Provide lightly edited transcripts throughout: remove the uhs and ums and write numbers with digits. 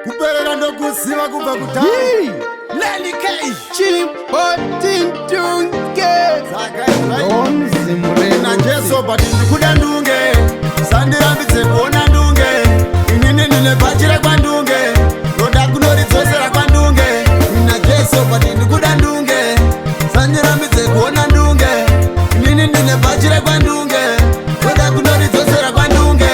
Kuperera ndokuziva kubva kudhara. Lenny K. Chipotintunge. Saka right. Donzi Na murero. Jesu, but ndikuda ndunge, sandirambidze kuona ndunge. Inini ndine bhachira kwandunge, ndoda kunoridzosera kwandunge. Ina Jesu, but ndikuda ndunge, sandirambidze kuona ndunge. Inini ndine bhachira kwandunge, ndoda kunoridzosera kwandunge.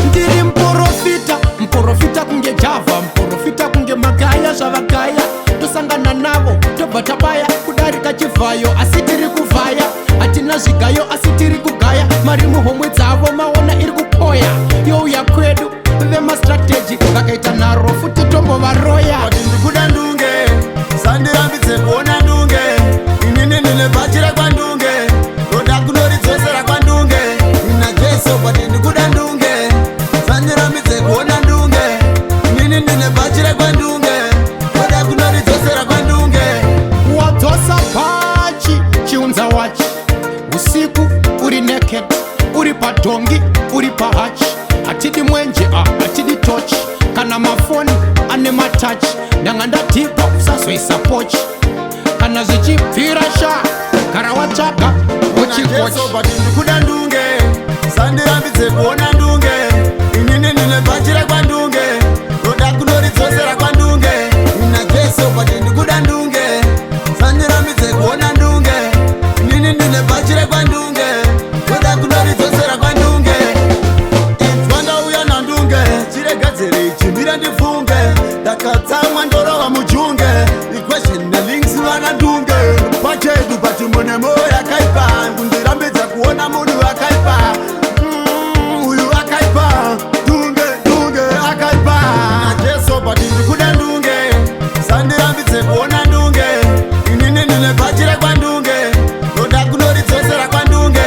Ndiri muprofita, muprofita kunge Java, muprofita kunge Magaya. Zvavagaya tosangana navo, tobva tabaya kudarika Chivhayo, asi tiri kuvhaya. Hatina zvigayo, asi tiri kugaya mari muhomwe dzavo. Maona iri kupoya youya kwedu. Vemastrategy vakaita nharo futi, tombovaroya. But ndikuda ndunge, sandirambidze kuona ndunge. Inini ndine bhachira kwandunge, ndoda kunoridzosera kwandunge. Ina Jesu, but ndikuda ndunge, sandirambidze kuona ndunge. Inini ndine bhachira kwandunge, ndoda kunoridzosera kwandunge. Wadzosa pachi, chiunza wachi. Usiku uri naked, uri padhongi, uri pahachi. Hatidi mwenje, a hatidi tochi kana mafoni ane matachi. Ndanga ndadhibha, usazoisa pochi kana zvichibvira. Sha, gara watsvaga Jesu, wochikochi. but ndikuda ndunge, sandirambidze kuona ndunge. Inini ndine bhachira kwandunge, ndoda kunoridzosera kwandunge. Ina Jesu, but ndikuda ndunge, sandirambidze kuona ndunge. Inini ndine bhachira kwandunge, ndoda kunoridzosera kwandunge. Inzwa, ndauya nandunge, chiregadzirei, chimira ndifunge. Ndakatsamwa, ndorova mujunge, equation nelinks vana ndunge pachedu, but mune moyo yakaipa, kundirambidza kuona munhu akaipa. Uyu akaipa, ndunge, ndunge akaipa. Jesu, but ndikuda ndunge, sandirambidze kuona ndunge. Inini ndine bhachira kwandunge, ndoda kunoridzosera kwandunge.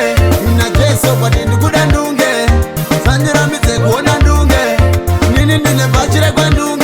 Ina Jesu, but ndikuda ndunge, sandirambidze kuona ndunge. Inini ndine bhachira kwandunge.